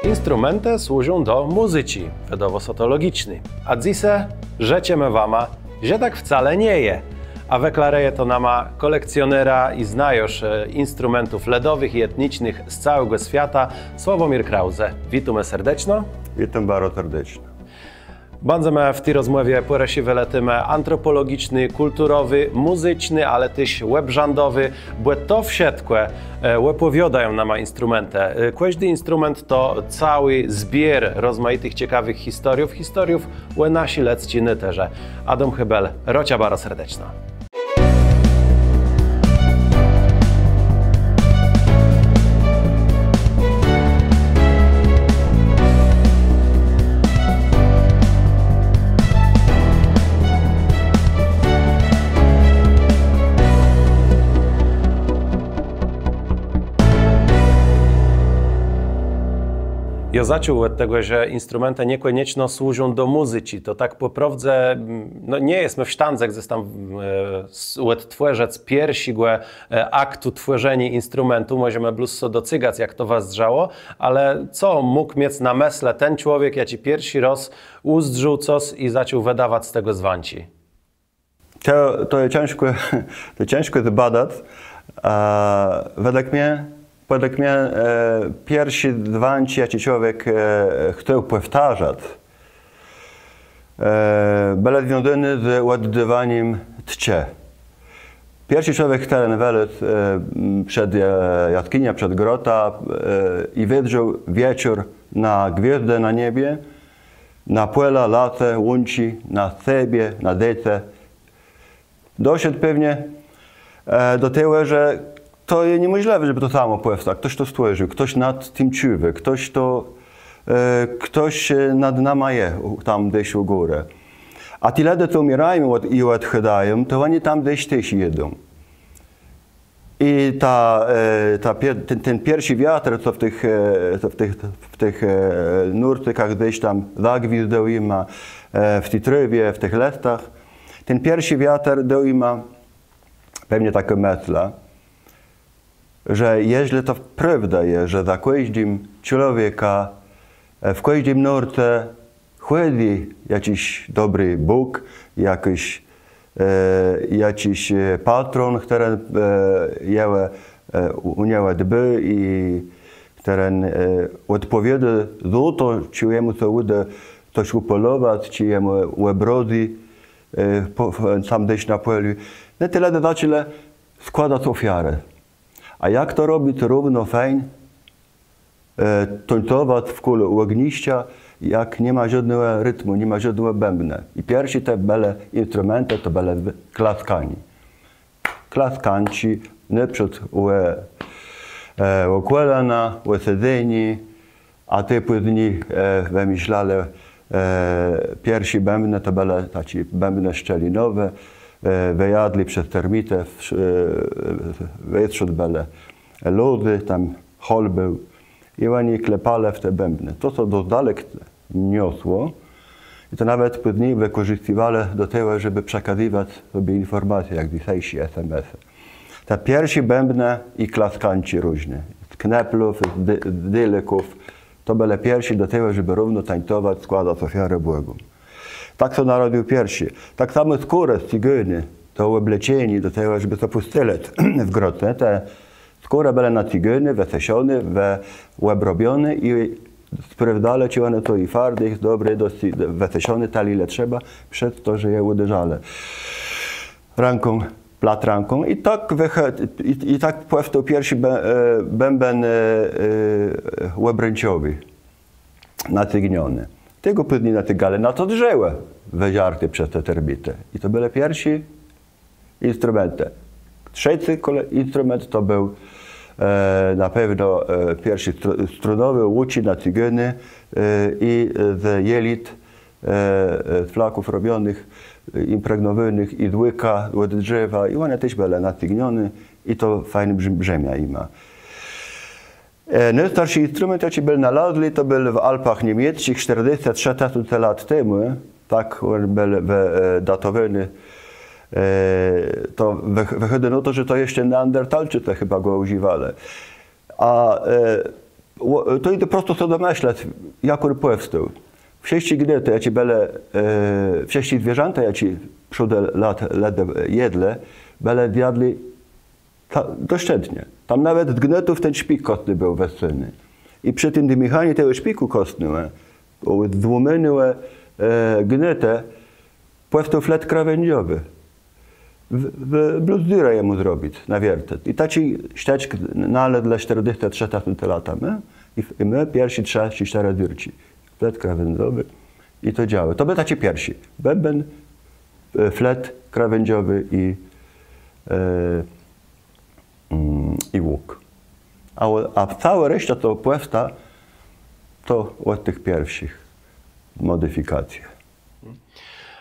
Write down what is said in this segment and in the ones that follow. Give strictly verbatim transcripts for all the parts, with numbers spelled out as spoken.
Instrumentë służą do mùzyczi, wëdôwô sã to logiczné. A dzysô rzeczemë wama, że tak wcale nie je. A wëklarëje to nama kòlekcjonera i znajôrz, e, instrumentów lëdowëch i etnicznëch z całégò swiata, Sławomir Krause. Witómë serdeczno. Witóm baro serdeczno. Bãdzemë w ti rozmòwie pòrësziwelë témë antropòlogiczné, kùlturowé, mùzyczné, ale téż òbrzãdowé, bò to wszëtkò, e, òpòwiôdają nama instrumentë. E, kòżdi instrument to całi zbiér rozmajitëch cekawëch historiów, historiów ò naszi lëdzczi nôtërze. Adóm Hébel, rôczã baro serdeczno. Jô zaczął òd tegò, że instrumentë niekònieczno służą do mùzyczi. To tak pò prôwdze, mm, no, nie jesmë w sztãdze gdzes tam, e, s-, òdtwòrzëc pierszégò, e, aktu twòrzeniô instrumentu. Mòżemë blós so docygac, jak to wëzdrzało, ale co mógł miec na mëslë ten człowiek, jaczi pierszi rôz ùzdrzôł cos i zaczął wëdawac z tegò zwãczi? To, to je cãżkò, to cãżkò zbadac. E, wedle mie, wedle mie, e, pierszi zwãczi, jaczi człowiek, e, chcôł pòwtarzac, e, bëłë związóné z òddôwanim tczë. Pierszi człowiek, chtëren wëlôzł, e, m, przed, e, jaskiniã, przed grotã, e, i wëzdrzôł wieczór na gwiôzdë na niebie, na pòla, lasë, łączi, na sebie, na dzecë. Doszedł pewnie, e, do tegò, że to je niemòżlëwé, żebë to samò pòwstało. Chtos to stwòrził, chtos nad tim czuwô, chtos to, e, chtos, e, nad nama je, ù-, tam dzes ù górë. A ti lëdze, co ùmiérają òd-, i òdchôdają, to òni tam dzes téż jidą. I ta, e, ta pier-, ten, ten pierszi wiater, co w tëch, e, co w tëch, w tëch, e, nórtëkach dzes tam zagwizdôł jima, e, w ti trôwie, w tëch lëstach, ten pierszi wiater dôł jima pewnie taką mëslã, że jeżlë to prôwda je, że za kòżdim człowiekã, e, w kòżdim nórce chòdzy jaczis dobri bóg, jaczis, e, jaczis, e, patrón, chtëren, e, jegò, e, ù-, ù niegò dbô i chtëren, e, òdpòwiôdô za to, czë jemù sã ùdô cos ùpòlowac, czë jemù òbrodzy, e, pò-, w-, tam dzes na pòlu. No, ti lëdze zaczãlë składac òfiarë. A jak to robic równo, fejn, e, tuńcowac wkół ògniszcza, jak ni ma żódnégò ritmù, ni ma żódnégò bãbna. I pierszi te bëłë instrumentë, to bëłë w-, klaskanié. Klaskanczi, nôprzód ò, e, ò kòlana, ò sedzenié, a tej pózni, e, wëmëslelë, e, pierszi bãbnë, to bëłë taczé bãbnë szczelinowé, e, wëjadłé przez termitë, w-, e, westrzód bëłë lózë, tam hòl béł. I òni klepelë w te bãbnë. To, co do dalek niosło, i to nawet pózni wëkòrzistiwelë do tegò, żebë przekazëwac sobie infòrmacje, jak dzysészi S M S-y. Te pierszi bãbnë i klaskanczi różné, z kneplów, z di-, z dilików, to bëłë pierszi do tegò, żebë równo tańcowac, składac òfiarë bògóm. Tak sã narodził pierszi. Tak samò skóra z cygónë, to òbleczenié do tegò, żebë to pùscëlëc w groce, te skórë bëłë nacygóné, wësëszoné, wë-, òbrobioné i sprôwdzalë, czë òne są i fardé, i dobré, dosc wësëszoné, tëli, ile trzeba, przez to, że je ùderzelë rãką, plat rãką. I tak wëchò-, i, i tak pòwstôł pierszi bã-, e, bãben, e, e, òbrãczowi, nacygniony. Tegò pózni nacygalë na to drzewò, wëżarté przez te termitë. I to bëłë pierszi instrumentë. Trzecy kòle-, instrument to béł, e, na pewno, e, pierszi stru-, strunowi, ùczi, nacygóny, e, i z jelit, e, e, z flaków robionëch, e, impregnowónëch i z łëka òd drzewa. I òne téż bëłë nacygnione i to fejn brz-, brzëmia jima. E, nôstarszi instrument, jaczi béł nalazłi, to béł w Alpach niemiecczich, sztërdzescë trzë tësące lat temù. Tak òn béł w-, e, datowóny. E, to wëch-, wëchôdô na to, że to jesz neandertalczëcë chëba gò ùżiwelë. A, e, Ò, to jidze prosto so domëslec, jak òn pòwstôł. Wszëtczé gnôtë, jaczé bëłë, e, wszëtczé zwierzãta, jaczé przódë lëdze jedlë, bëłë zjadłé ta, doszczętnie. Tam nawet z gnôtów ten szpik kòstny béł wëssóny. I przë tim dmùchaniu tegò szpikù kòstnégò, e, ò, złómónégò, e, gnôta, pòwstôł flet krawãdzowi. W, w, blós dzurã jemù zrobic na wiertëc. I taczi sztëczk nalezlë sztërdzescë trzë tësące lat temù, e? I, i mô pierszé trzë czë sztërë dzurczi. Flet krawãdzowi. I to dzała. To béł taczi pierszi. Bëbën, e, flet krawãdzowi i, e, mm, i łuk. A, a całô reszta, co pòwsta, to òd tëch pierszich mòdifikacjów.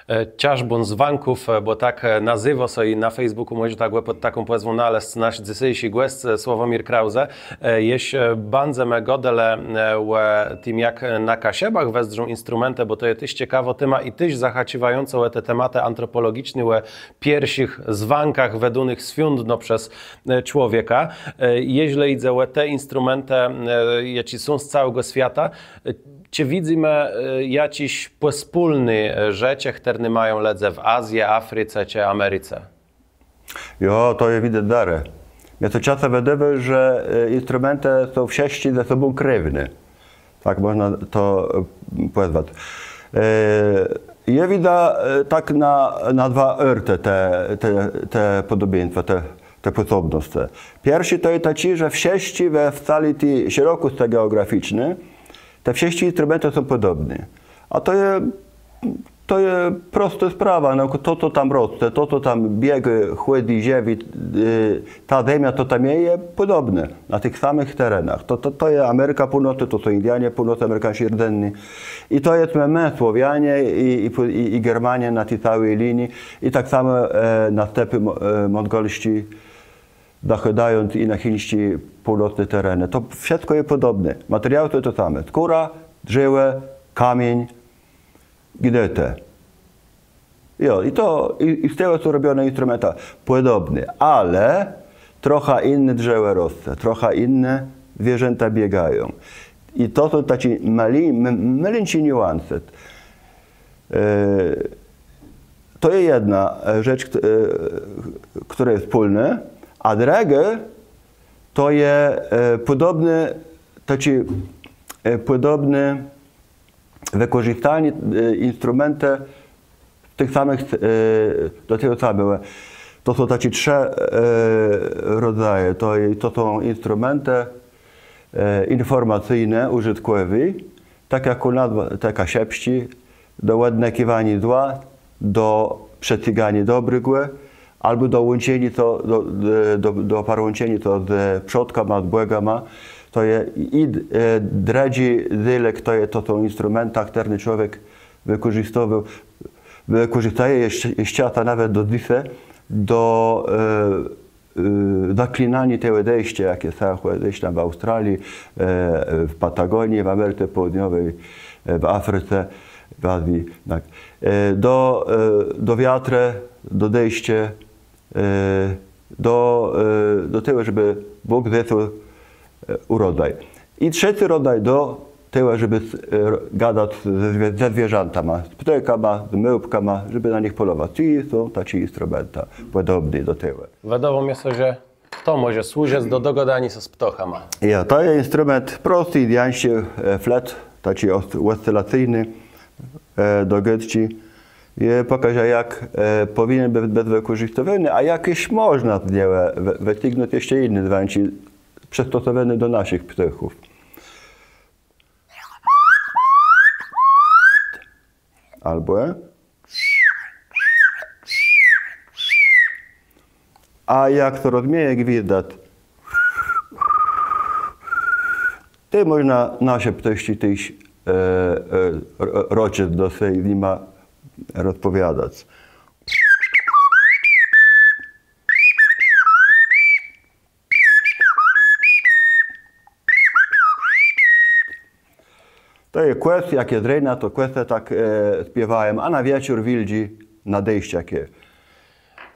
E, Czarzbón zwãków, e, bò tak, e, nazéwô sã i na Facebookù mòże tak pòd taką pòzwą nalezc nasz dzysészé gòsce, e, Sławomir Krause. E, jesz, e, bãdzemë gôdelë, e, ò tim, jak, e, na Kaszëbach wëzdrzą instrumentë, bò to je téż cekawô téma i téż zahacziwającô ò te tematë antropòlogiczné, ò pierszich zwãkach wëdónëch swiądno przez, e, człowieka. E, jeżlë jidze ò te instrumentë, e, jaczé są z całégò swiata, e, czë widzymë, e, jaczés pòspólné, e, rzeczë, chtërne mają lëdze w Azje, Africe czë Americe? Jo, to je widzec dërch. Mie sã czasã wëdôwô, że, e, instrumentë są wszëtczé ze sobą krewné. Tak mòżna to, e, pòzwac. E, jô widzã, e, tak na, na dwa ôrtë te, te, te pòdobieństwa, te, te pòsobnoscë. Pierszi to je taczi, że wszëtczé we, w całi ti szerokòscë geògraficzny, te wszëtczé instrumentë są pòdobné. A to je, to je prostô sprawa, no, to, co tam rosce, to, co tam biegô, chòdzy, żëje, e, ta zemia, to tam je, je pòdobné na tëch samëch terenach. To, to, to je Amerika Północnô, to są Indianie północnoamerikańsczi rdzenny. I to jesmë më, Słowianie i, i, i, i Germanie na ti całi linii. I tak samò, e, na stepë mò-, e, mòngòlsczé, zachôdając i na chińsczé północné terenë. To wszëtkò je pòdobné. Materiałë są te same. Skóra, drzewò, kamiéń, gnôtë. Jo, i to, i, i z tegò są robioné instrumenta pòdobné, ale trochã jinné drzewò rosce, trochã jinné zwierzãta biegają. I to są taczé môłé, m-, malinczé niuanse. E, to je jedna, e, rzecz, kt-, e, chtërna je wspólnô, a drëgô to je, e, pòdobné, taczi, e, pòdobné wëkòrzistanié, e, instrumentë tëch samëch, e, do tegò samégò. To są taczé trzë, e, rodzaje. To, to są instrumentë, e, infòrmacyjné, ùżëtkòwé, tak jak ù nas, te kaszëbsczé, do òdnëkiwaniô zła, do przëcyganiô dobrégò, abò do łączeniô to, do, do, do, do parłączeniô to z przodkama, z bògama. To je i, e, drëdżi dzélëk, to je, to są instrumenta, chtërne człowiek wëkòrzistiwôł, wëkòrzistëje jesz, jesz czasã nawet do dzysô, do, e, e, zaklinaniô tegò deszczu, jaczé są, e, dzes tam w Aùstralii, e, w Patagónii, w Americe Pôłniowi, e, w Africe, w Azji, tak. E, do, e, do wiatrë, do deszczu, e, do, e, do tegò, żebë Bóg zesôł, e, ùrodzaj. I trzecy rodzaj do tegò, żebë, e, gadac ze zwie-, ze zwierzãtama, z ptôchama, z môłpkama, żebë na nich pòlowac. I są taczé instrumenta pòdobné do tegò. Wiadomò je, że to mòże służëc do dogôdaniô sã z ptôchama. Jo, to je instrument prosti, indiańsczi, e, flet, taczi os-, òscylacyjny, e, do gôdczi. Jô pòkôżã, jak, e, pòwinien bëc, bëc wëkòrzistiwóny, a jak jesz mòżna z niegò wë-, wëcygnąc jesz jinné zwãczi przëstosowóné do naszich ptôchów. Abò. A jak to rozmieje gwizdac, tej mòżna nasze ptôszczi téż, e, e, ro-, roczëc do se i z nima rozpòwiadac. To je kòs, jak je rena, to kòsë tak, e, spiéwają, a na wieczór wildżi na deszcz, jak je.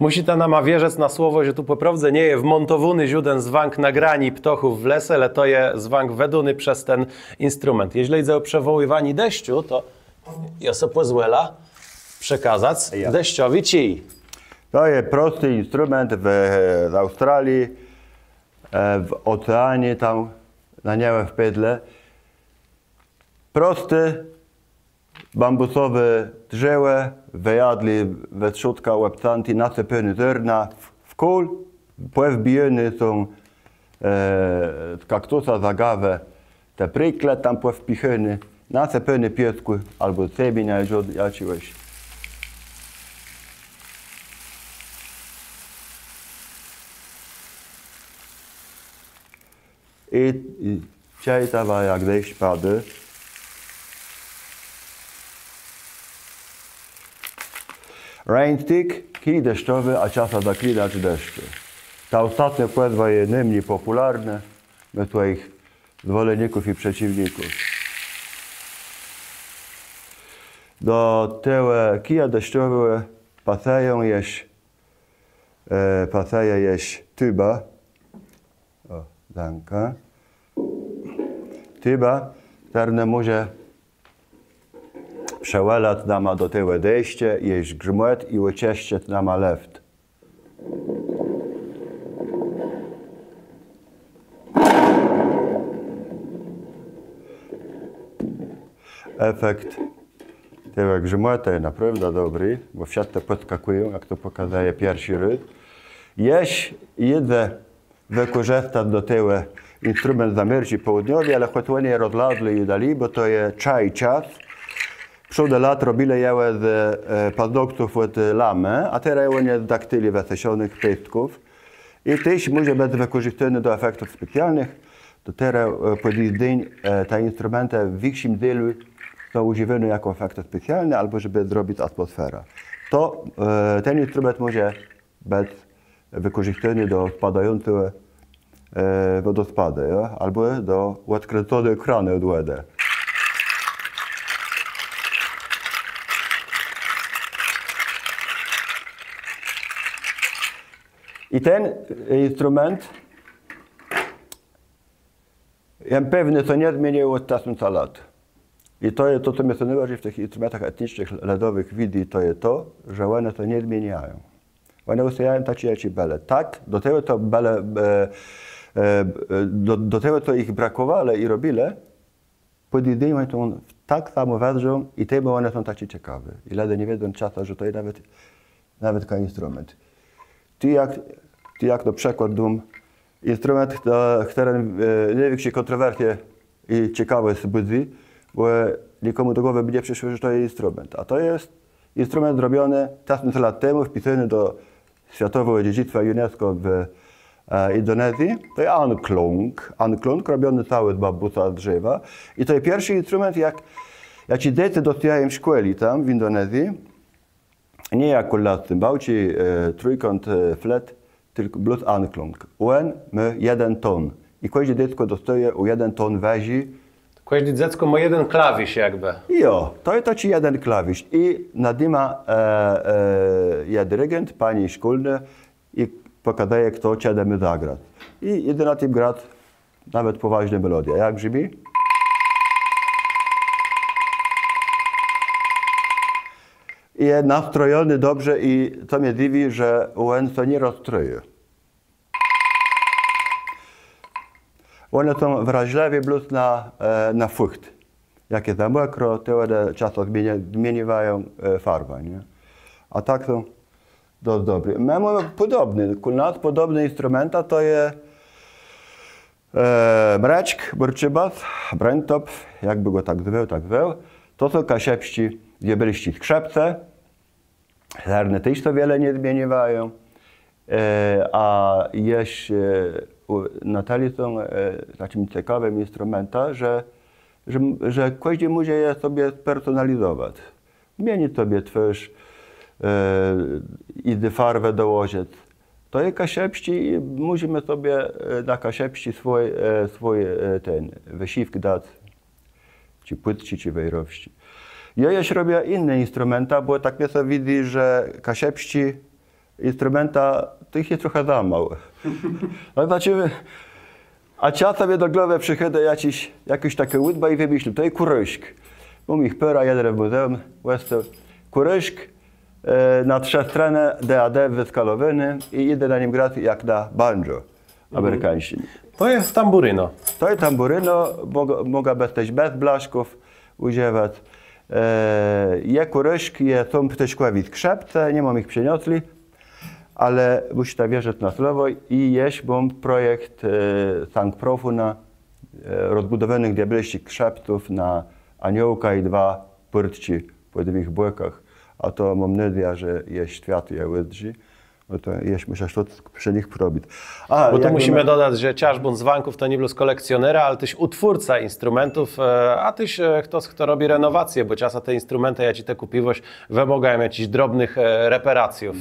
Mùszita nama wierzëc na słowò, że tu pò prôwdze nie je wmòntowóny żóden zwãk na granié ptôchów w lese, le to je zwãk wëdóny przez ten instrument. Jeżlë jidze ò przëwòłiwanié deszczu, to jô so pòzwòlã przekazac deszczowi czij. To je prosti instrument w, z Australii, e, w òceanie tam na niegò wpôdlë. Prosti, bambùsowé drzewò, wëjadłé, we strzódkù òbcãté, nasëpóné zôrna, w, w kół, pòwbijóné są, e, z kaktusa, z agawë, te prikle tam pòwpichóné, nasëpóné piôskù abò semiana, jaczi, jaczégòs. I, i czëjta wa, jak deszcz padô. Rainstick, kij deszczowi, a czasã zaklinôcz deszczu. Ta òstatnô pòzwa je nômni pòpùlarnô westrzód swòjich zwòlenników i przecywników. Do tegò kija deszczowégò pasëje jesz, e, pasëje jesz tuba. Ò, dzãka. Tuba, chtërna mòże przëwòłac nama do tegò deszczu, jesz grzmòt i òczëszczëc nama lëft. Efekt tegò grzmòtu je naprôwdã dobri, bò wszëtcë pòdskakùją, jak to pòkazëje pierszi rôz. Jesz jidze wëkòrzëstac do tegò instrument z Americzi Pôłniowi, ale chòc òn je rozlazłi ju dali, bò to je czaj czas. Przódë lat robilë jegò z, e, paznokców òd lamë, a terô òn je z daktyli wësëszonëch pestków. I téż mòże bëc wëkòrzëstóny do efektów specjalnëch. Do terô, e, pò dzys dzéń, e, te instrumentë w wikszim dzélu są ùżiwóné jakò efektë specjalné abò żebë zrobic atmòsferã. To, e, ten instrument mòże bëc wëkòrzëstóny do spadającégò, e, wòdospadu, jo? Abò do òdkrãcony kranë òd wòdë. I ten instrument, jem pewny, sã nie zmienił òd tësąca lat. I to je to, co mie sã nôbarżi w tëch instrumentach etnicznëch, lëdowëch widzy, to je to, że òne sã nie zmieniają. Òne òstôwają taczé, jaczé bëłë. Tak, do tegò to bëłë, e, e, do, do tegò to jich brëkòwelë i robilë, pò dzys dzéń òne tak samò wëzdrzą i temù òne są taczé cekawé. I lëdze nie wiedzą czasã, że to je nawet, nawet ka instrument. Ti jak, ti jak na przëkłôd dóm instrument, chto-, chtëren, e, nôwikszé kòntrowersje i cekawòsc bùdzy, bò nikòmù do głowë bë nie przëszło, że to je instrument. A to je instrument zrobiony tësąc lat temù, wpisóny do Swiatowégò Dzedzëctwa UNESCO w, e, Indonezji. To je angklung. Angklung robiony całi z bambùsa, z drzewa. I to je pierszi instrument, jak, jaczi dzecë dostôwają w szkòle tam, w Indonezji. Nié jak ù nas cymbałczi, e, trójkąt, e, flet, tylkò blós angklung. Òn mô jeden tón. I kòżdé dzeckò dostôwô ò jeden tón wëżi. Kòżdé dzeckò mô jeden klawisz jakbë. Jo, to je taczi jeden klawisz. I nad nima, e, e, je dirigent, pani szkólnô, i pòkazëje, chto czedë mô zagrac. I jidze na tim grac. Nawet pòwôżné melodie. Jak brzmi? Je nastrojony dobrze i co mie dzëwi, że òn sã nie rozstrojô. Òne są wrażlëwé blós na, e, na fùcht. Jak je za mòkro, to òne czasã zmieni-, zmieniwają, e, farwã, nié? A tak są dosc dobré. Më mómë pòdobné, kòl nas pòdobné instrumenta to je E, mrëczk, bùrczibas, brentop, jakbë gò tak zwôł, tak zwôł. To są kaszëbsczé, diôbelsczé skrzëpce. Zarné téż sã wiele nie zmieniwają. E, a jesz, e, ù, na tëli są, e, taczim cekawim instrumentã, że, że, że kòżdi mòże je sobie spersonalizowac. Zmienic sobie twôrz, e, i farwã dołożëc. To je kaszëbsczi i mòżemë sobie, e, na kaszëbsczi swój, e, swój, e, ten, wësziwk dac. Czë pùcczi, czë wejrowsczi. Jô jesz robiã jinné instrumenta, bò tak mie sã widzy, że kaszëbsczi Instrumenta, tëch je trochã za mało. No, znaczi, a czasã mie do głowë przëchôdô jakôs, jakôs takô ùdba i wëmëslã, to je kùreszk. Móm jich pôrã, jeden w mùzeùm òstôł. Kùreszk, e, na trzë stronë, D A D wëskalowóny i jidze na nim grac jak na banjo amerikańsczim. To je tamburino. To je tamburino, mògã, mògã bez, téż bez blaszków ùżëwac. E, je kùreszk, je, są ptôszkòwé skrzëpce, ni móm jich przëniosłé, ale mùszita wierzëc na słowò. I jesz móm projekt, e, Sankt Profuna, e, rozbùdowónëch diabelsczich skrzëpców na aniółka i dwa pùrtczi pò dwùch bòkach. A to móm nôdzejã, że jesz swiat je ùzdrzi. No to jesz mùszã to przë nich robic. A, bò tu mùszimë dodac, że Czarzbón Zwãków to nié blós kòlekcjonera, ale téż ùtwórca instrumentów, e, a téż, e, chtos, chto robi renowacje, bò czasã te instrumentë, jaczé të kùpiwôsz, wëmôgają jaczichs drobnëch, e, reperacjów.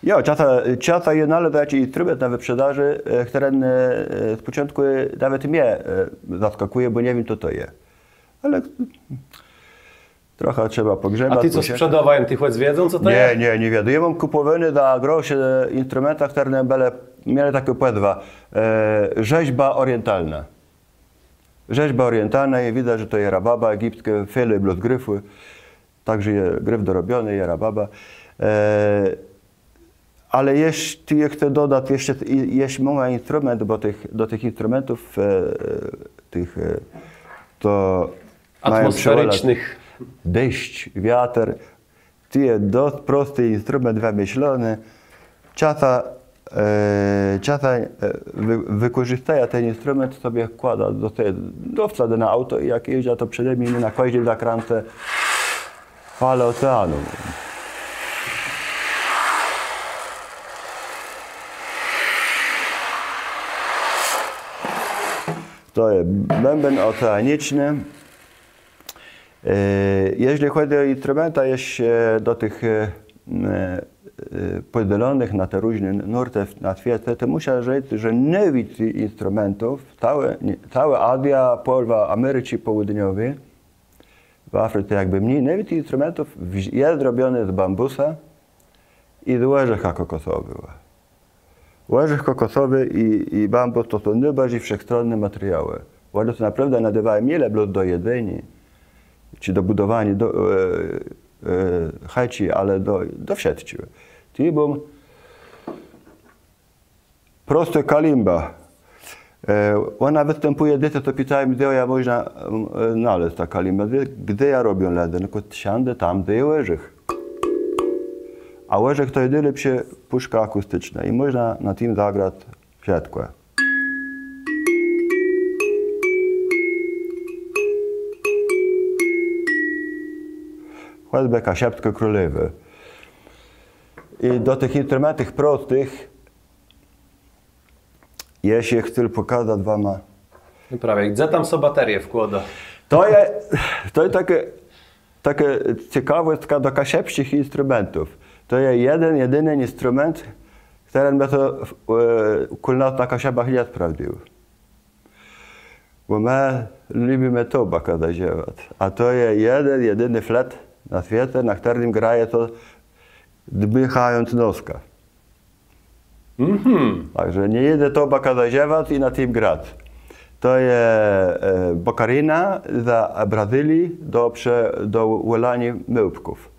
Jo, czasã, czasã jô nalézã jaczis instrument na wëprzedażë, e, chtëren, e, z pòczątkù nawet mie, e, zaskakùje, bò nie wiém, co to je. Ale trochã trzeba pògrzebac. A ti, co sprzedôwają, ti chòc wiedzą, co to je? Nié, nié, nie wiedzą. Jô móm kùpòwóné za grosze instrumenta, chtërne bëłë, miałë taką pòzwã, e, rzezba òrientalnô. Rzezba òrientalnô, i widzã, że to je rababa egipskô, felë blós grifù. Tak że je grif dorobiony, je rababa. E, ale jesz, tu jô chcã dodac, jesz, jesz móm instrument, bò tëch, do tëch instrumentów, e, tëch, e, to mają przëwòłac atmosferycznëch. Deszcz, wiater. Tu je dosc prosti instrument wëmëslony. Czasã, e, czasã, e, wë-, wëkòrzistëjã ten instrument, sobie kładã do te-, do wsadu na auto i jak jeżdżã, to przede mną na kòżdim zakrãce fale òceanu. To je bãben òceaniczny. E, jeżlë chòdzy ò instrumenta, jesz, e, do tëch, e, e, pòdzelonëch na te różné nórtë na swiece, to mùszã rzec, że nôwicy instrumentów, całô, nié, całô Azjô, pòłowa Americzi Pôłniowi, w Africe jakbë mni, nôwicy instrumentów w-, je zrobioné z bambùsa i z òrzecha kòkòsowégò. Òrzech kòkòsowi i, i bambùs to są nôbarżi wszechstronné materiałë. Òne sã naprôwdã nadôwają nié le blós do jedzeniô, czë do bùdowaniô, do, e, e, chëczi, ale do, do wszëtczégò. Tej bëm, prostô kalimba. E, òna wëstãpùje, dzecë sã pitają, dze jã mòżna, e, nalezc, tã kalimbã, dze, dze jã robią lëdze. No, kò sãdze tam, dze je òrzech. A òrzech to je nôlepszô pùszka akùsticznô i mòżna na tim zagrac wszëtkò. Chòcbë Kaszëbskô Królewô. I do tëch instrumentów prostëch jesz chcã pòkazac wama. No prawie, dze tam sã bateriã wkłôdô? To je, to je takô, takô cekawòstka do kaszëbsczich instrumentów. To je jeden, jedini instrument, chtëren bë sã, e, kòl nas na Kaszëbach nie sprawdzył. Bò më lubimë tobakã zażëwac. A to je jeden, jedini flet na swiece, na chtërnym graje sã dmùchając noskã. Mhm. Tak że nie jidze tobakã zażëwac i na tim grac. To je, e, bòkarina z Brazylii do prze-, do wòłaniô môłpków.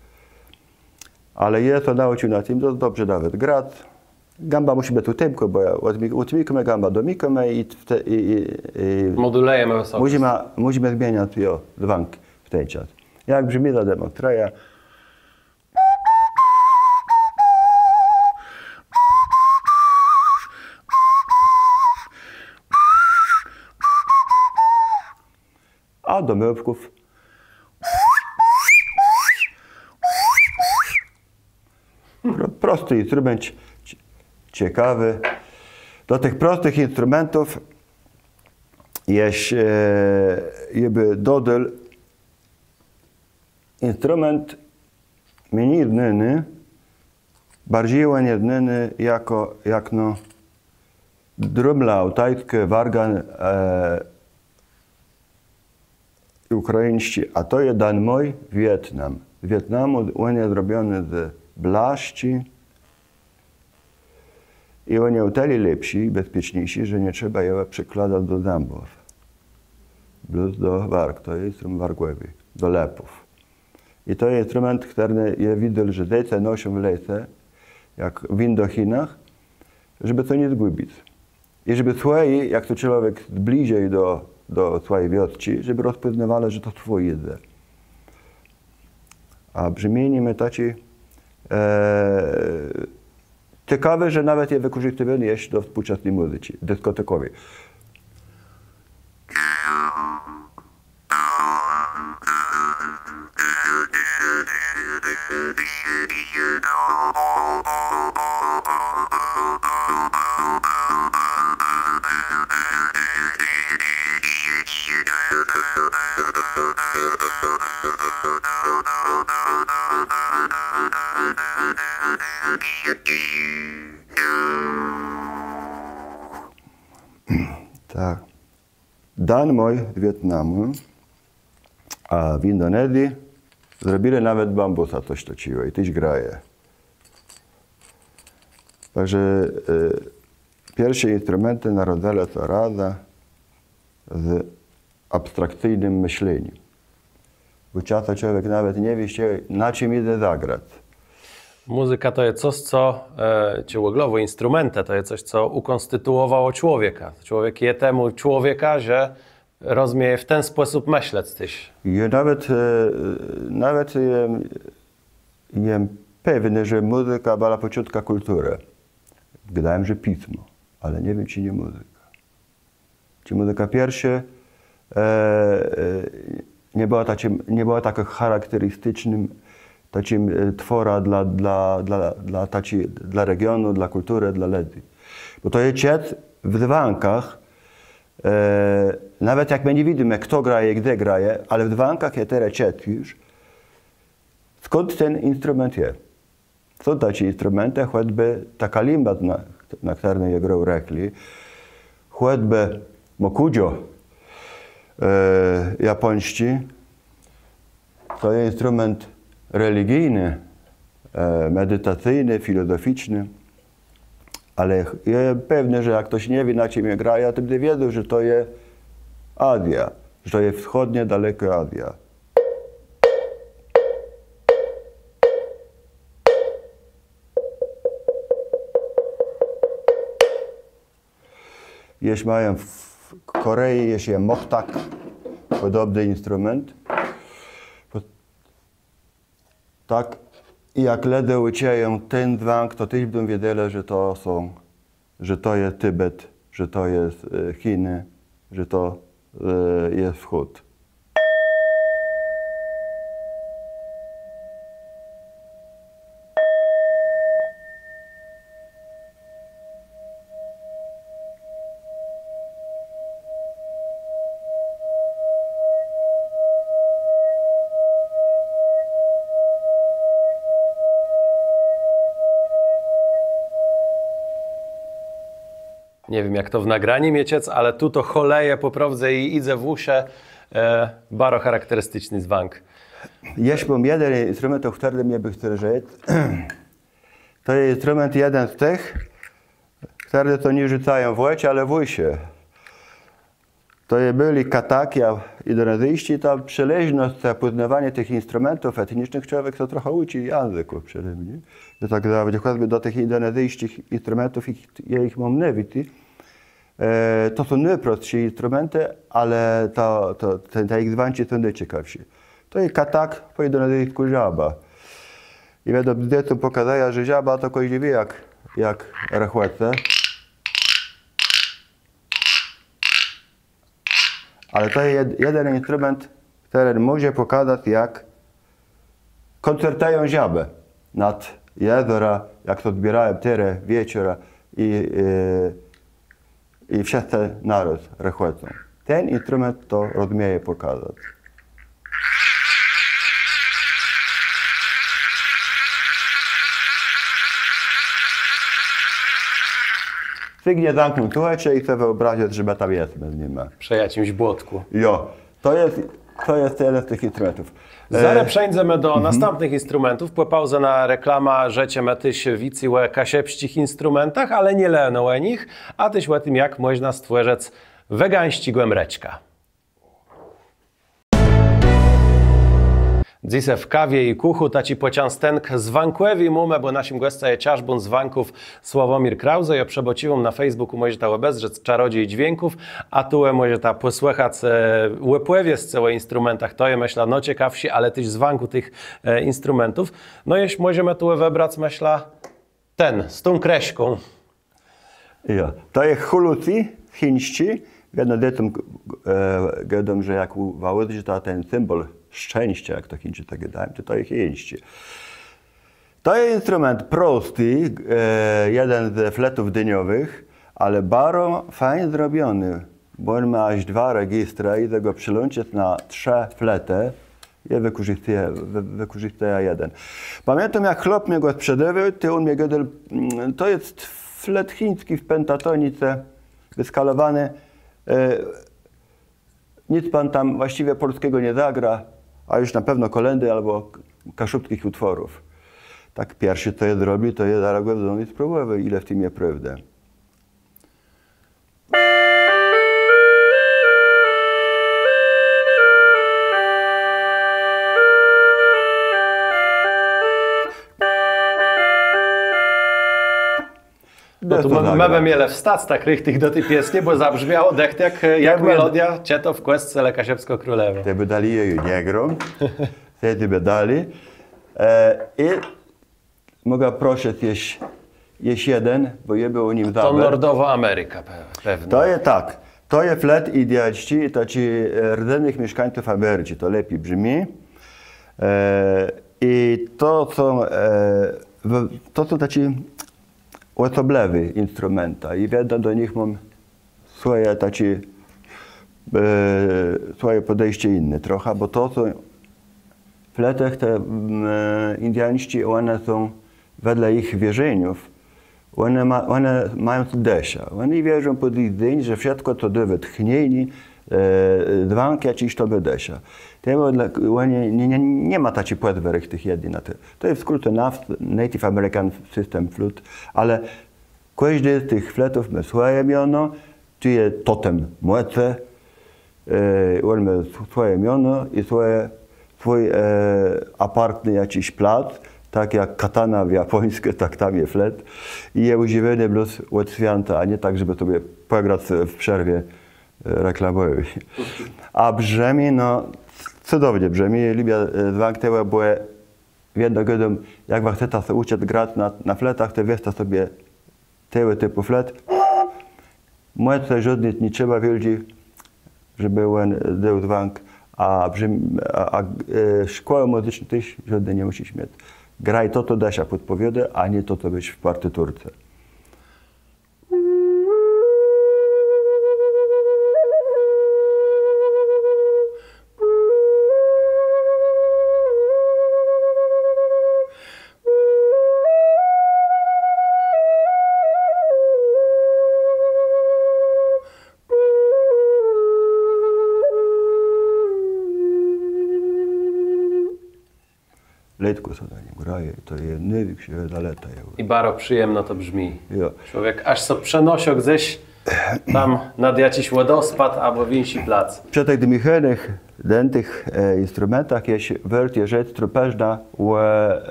Ale jô sã naùcził na tim do-, dobrze nawet grac. Gãba mùszi bëc ùtemkłô, bò jak ùtmi-, ùtmikómë gãbã, domikómë i w te-, i, i, i mòdulëjemë wësokòsc. Mùszimë, mùszimë zmieniac, jo, zwãk w ten czas. Jak brzmi, zademònstrëjã. A do môłpków. Pro-, prosti instrument, c-, c-, cekawi. Do tëch prostëch instrumentów jesz, e, jô bë dodôł instrument mni znóny, barżi òn je znóny jakò, jakno drëmla, altajsczi wargan, e, ùkrajińsczi, a to je dan mòj Wietnam. Z Wietnamù, òn je zrobiony z blaszczi, I òne ò tëli lepszi i bezpieczniészi, że nie trzeba jegò przëkłôdac do zãbów. Blós do warg, to je instrument wargòwi, do lëpów. I to je instrument, chtëren je widzec, że dzecë noszą w lese, jak w Indochinach, żebë to nie zgùbic. I żebë słëchac, jak to człowiek zbliżi do, do swòji wiosczi, żebë rozpòznôwelë, że to swój je. A brzmienié mô taczé, e, cekawé, że nawet je wëkòrzistiwóné jesz do współczasny mùzyczi diskòtekòwi. Tak. Dan Moj z Wietnamù, a w Indonezji zrobilë nawet z bambùsa cos taczégò i téż graje. Tak że, e, pierszé instrumentë narodzëłë sã razã z abstrakcyjnym mëslenim. Bò czasã człowiek nawet nie wié, na czim jidze zagrac. Mùzyka to je cos, co, e, czë òglowò instrumentë, to je cos, co ùkònstituòwało człowieka. Człowiek je temù człowiekã, że rozmieje w ten spòsób mëslec téż. Je nawet, e, nawet jem, jem pewny, że mùzyka bëła pòczątkã kùlturë. Gôdają, że pismò, ale nie wiém, czë nié mùzyka. Czë mùzyka pierszô, e, e, nie bëła taczim, nie bëła tak charakteristicznym taczim, e, twòrã dlô, dlô, dlô, dlô taczi, dlô regionu, dlô kùlturë, dlô lëdzy. Bò to je czëc w zwãkach, e, nawet jak më nie widzymë, chto graje, gdze graje, ale w zwãkach je terô czëc ju, skąd ten instrument je. Są taczé instrumentë, chòcbë ta kalimba, na, na chtërny jô grôł rëchli, chòcbë mokudżo, e, japòńsczi. To je instrument religijny, e, meditacyjny, filozoficzny. Ale ch-, jô jem pewny, że jak chtos nie wié, na czim jô grajã, to bãdze wiedzôł, że to je Azjô, że to je wschòdniô, dalekô Azjô. Jesz mają w Kòreji, jesz je moktak, pòdobny instrument. Pò-, tak, i jak lëdze ùczëją ten zwãk, to téż bãdą wiedzelë, że to są, że to je Tibet, że to je, e, Chinë, że to, e, je Wschód. Nie wiém, jak to w nagranim je czëc, ale tu to chòlëje pò prôwdze i jidze w ùszë, e, baro charakteristiczny zwãk. Jesz móm jeden instrument, ò chtërnym jô bë chcôł rzec. To je instrument jeden z tëch, chtërne to nie rzucają w òczë, ale w ùszë. To je bëlë katak, a indonezyjsczi, ta przëleżnosc, to pòznôwanié tëch instrumentów etnicznëch, człowiek to trochã ùczi jãzëków przede mną. Jô tak zawsze chòcbë do tëch indonezyjsczich instrumentów, jich, jô jich móm nôwicy. E, to są nôprostszi instrumentë, ale to, to, te, te jich zwãczi są nôcekawszi. To je katak, pò indonezyjskù żaba. I wiadomò, dzecóm pòkazëjã, że żaba to kòżdi wié, jak, jak rechòce. Ale to je jed-, jeden instrument, chtëren mòże pòkazac, jak kòncertëją żabë nad jezorã, jak to zbiérają terô wieczorã i, e, i wszëtcë naróz rechòcą. Ten instrument to rozmieje pòkazac. Sygnie zamknąc òczë i so wëòbrazëc, że më tam jesmë z nima. Przë jaczims błotkù. Jo, to je, To je jeden z tëch instrumentów. Zarô przeńdzemë do nastãpnëch instrumentów. Pò pauze na reklamã rzeczemë téż wicy ò kaszëbsczich instrumentach, ale nié leno ò nich, a téż ò tim, jak mòżna stwòrzëc wegańsczégò mrëczka. Dzysô w Kawie i kùchù taczi pòczątk zwãkòwi mómë, bò naszim gòscã je czarzbón zwãków Sławomir Krause. Jô przëbôcziwóm, na Facebookù mòżeta òbezdrzec Czarodziej Dźwięków, a tu mòżeta pòsłëchac òpòwiescë ò instrumentach. To je, mëszlã, nôcekawszé, ale téż zwãkù tëch instrumentów. No jesz mòżemë tu wëbrac, mëszlã, ten z tą krëszką. Jo, to je hulusi chińsczi. Wiedno dzecóm gôdóm, że jak ù wôs, że to ten symbòl szczescô, jak to Chińczicë gôdają, to to je chińsczi. To je instrument prosti, jeden ze fletów dëniowëch, ale baro fejn zrobiony, bò òn mô jaż dwa registra i jidze gò przełączëc na trzë fletë. Jô wëkòrzistëjã jeden. Pamiãtóm, jak chłop mie gò sprzedôwôł, tej òn mie gôdôł, to je flet chińsczi w pentatonice wëskalowóny. Nic pan tam właściwie polskiego nie zagra, a już na pewno kolędy albo kaszubskich utworów. Tak pierszi, co jô zrobił, to jô zarô gò wzął i spróbòwôł, ile w tim je prôwdë. No to më bë mielë wstac tak richtich do ti piesnie, bò zabrzmiało dëcht jak, jak melodiô, czë to w Kòscele Kaszëbskô Królewô. Tej bë dali, jô ju nie gróm. Tej bë dali. I mògã prosëc jesz jeden, bò jô béł ò nim zabôcził. To Nordowô Amerika pewno. To je tak. To je flet indiańsczi, taczi rdzenëch mieszkańców Americzi, to lepi brzmi. I to są, to są taczi òsoblëwi instrumenta i wiedno do nich móm swòje taczé, swòje pòdejscé jinné trochã, bò to są fletë te indiańsczé, òne są wedle jich wierzeniów, òne mają tã dëszã. Òni wierzą pò dzys dzéń, że wszëtkò, co dôwô tchnienié, zwãk jaczis, to mô dëszã. Tej òni, nie ma taczi pòdwôrë tëch jedny na te. To je w skrócë NAF, Native American System Flute, ale kòżdi z tëch fletów mô swòje miono, tu je totem mòcë, òn mô swòje miono i swòje, swój apartny jaczis plac, tak jak katana w japòńskù, tak tam je flet. I je ùżiwóny blós òd swiãta, a nié tak, żebë sobie pògrac w przerwie reklamòwi. A brzëmi, no, cëdownie brzëmi, lubiã zwãk tegò, bò wiedno gôdóm, jak wa chceta sã ùczëc grac na fletach, to wezta sobie tegò tipù flet. Mòcë żódny nie trzeba wiôldżi, żebë òn dôł zwãk, a szkòłë mùzyczny téż żódny nie mùszisz miec. Graj to, co dësza pòdpòwiôdô, a nié to, co wiész w partiturce. Letkò sã na nim graje, to je nôwikszô zaleta jegò. I baro przëjemno to brzmi. Jo. Człowiek jaż sã przenôszô gdzes tam nad jaczis wòdospôd abò w jinszi plac. Przë tëch dmùchòwëch, dãtëch instrumentach jesz wôrt je rzec trupëznã ò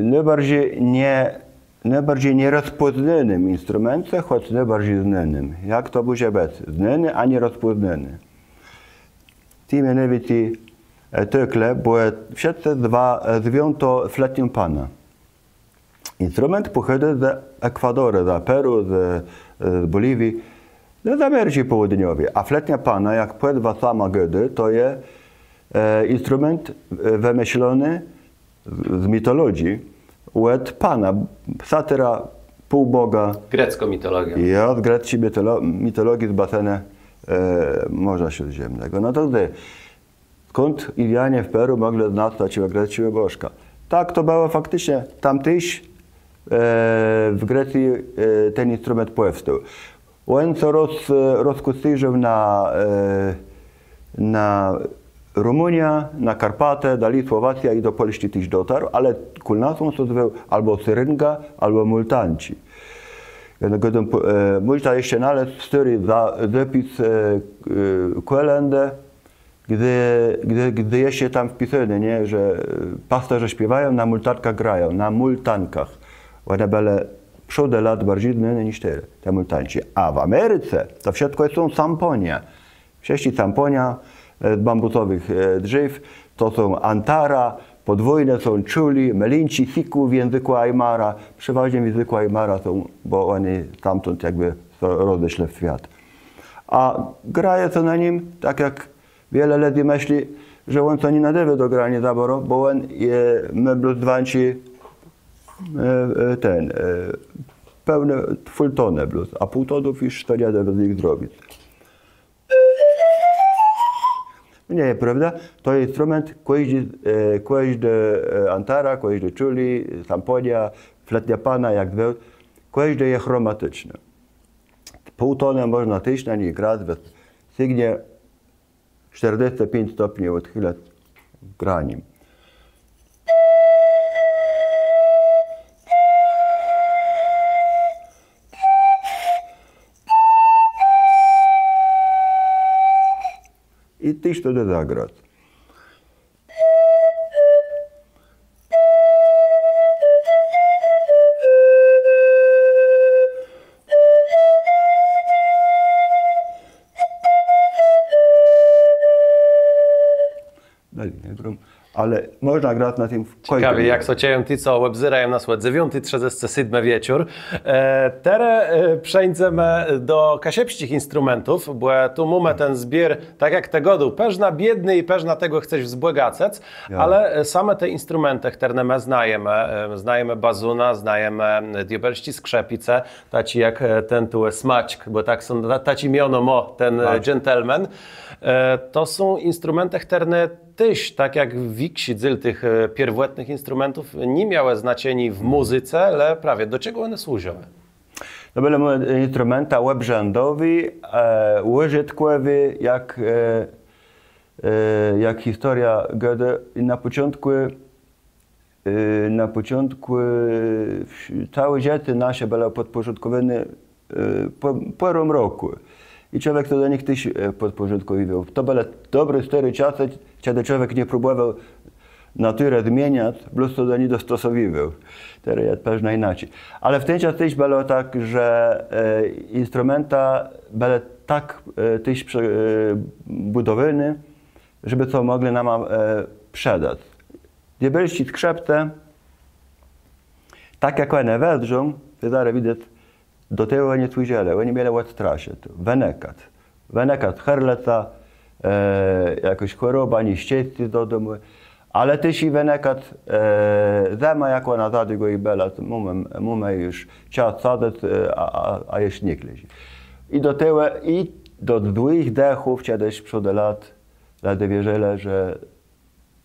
nôbarżi nie nôbarżi nierozpòznónym instrumence, chòc nôbarżi znónym. Jak to mòże bëc? Znóny, a nierozpòznóny. Tim je nôwicy tëli, bò wszëtcë zwią to fletnią pana. Instrument pòchôdô z Ekwadorë, z Peru, z Bòliwii. No, z Americzi Pôłniowi. A fletniô pana, jak pòzwa sama gôdô, to je instrument wëmëslony z mitologii, òd pana, satyra, półboga. Greckô mitologiô. Jo, z grecczi mitologii, z basenu Mòrza Śródzemnégò. No to zdrzë, skąd Indianie w Peru mòglë znac taczégò grecczégò bòżka? Tak, to bëło fakticzno, tam téż w Grecji ten instrument pòwstôł. Òn sã rozkòscérził na na Rumuniã, na Karpatë, dali Słowacjã i do Pòlsczi téż dotarł, ale kòl nas òn sã zwôł abò Syringa, abò Mùltanczi. Jô gôdóm, pò-, e, mòżna jesz nalezc stôri za-, zôpis, e, e, kòlãdë, gdze, gdze, gdze jesz tam wpisóné, nié, że, e, pasturze spiéwają, na mùltankach grają, na mùltankach. Òne bëłë przódë lat barżi znóné niż terô, te mùltanczi. A w Americe to wszëtkò są samponie. Wszëtczé samponia, e, z bambùsowëch, e, drzéw, to są antara, pòdwójné są czuli, melinczi, siku w jãzëkù ajmara, przewôżno w jãzëkù ajmara są, bò òni stamtąd jakbë sã rozeszlë w swiat. A graje sã na nim, tak jak wiele lëdzy mësli, że òn sã nie nadôwô do graniô za baro, bò òn je, mô blós dwanôsce, e, e, ten, e, pełné, full tony blós, a półtonów ju to nie dô z nich zrobic. Nie je prôwda. To je instrument, kòżdi, e, kòżdi, e, antara, kòżdi czuli, samponia, fletniapana, jak zwôł, kòżdi je chromaticzny. Półtonë mòżna téż na nich grac, we sygnie sztërdzescë piãc stopni òdchëlëc granim. I téż to dô zagrac. Dali nie gróm, ale mòżna grac na tim w kòżdim. Cekawie, jak sã ceszą ti, co òbzérają nas ò dzewiąti trzëdzescë sétmë wieczór. E, terô, e, przeńdzemë do kaszëbsczich instrumentów, bò tu mómë ten zbiér, tak jak të gôdôł, përznã biédny i përznã të gò chcesz wzbògacëc, ale, e, same te instrumentë, chtërne më znajemë, e, znajemë bazuna, znajemë, e, diôbelsczé skrzëpice, taczi jak, e, ten tu Smaczk, bò tak są, ta-, taczé miono mô ten, e, dżentelmen. E, to są instrumentë, chtërne téż, tak jak wikszi dzél tëch, e, pierwòtnëch instrumentów, ni miałë znaczeniô w mùzyce, ale prawie do czegò òne służą? To bëłë mòje instrumenta òbrzãdowé, e, ùżëtkòwé, jak, e, e, jak historiô gôdô, i na pòczątkù, e, na pòczątkù, e, wsz-, całé żëcé nasze bëło pòdpòrządkòwóné, e, pò-, pòróm rokù. I człowiek sã do nich téż, e, pòdpòrządkòwiwôł. To bëłë dobré, stôré czasë, czedë człowiek nie próbòwôł naturë zmieniac, blós sã do ni dostosowiwôł. Terô je pewno jinaczi. Ale w ten czas téż bëło tak, że, e, instrumenta bëłë tak, e, téż prze-, e, bùdowóné, żebë to mòglë nama, e, przedac. Diôbelsczé skrzëpce, tak jak òne wëzdrzą, to zarô widzec, do tegò òne służëłë, òne mielë òdstraszëc, wënëkac. Wënëkac hërlëcã, e, jakôs chòroba, nieszczescé do domù, ale téż i wënëkac, e, zëmã, jak òna za długò i bëła, to mómë, mómë ju czas sadzëc, e, a, a, a jesz nie klëżi. I do tegò, i do złëch dëchów, czedës przódë lat, lëdze wierzëlë, że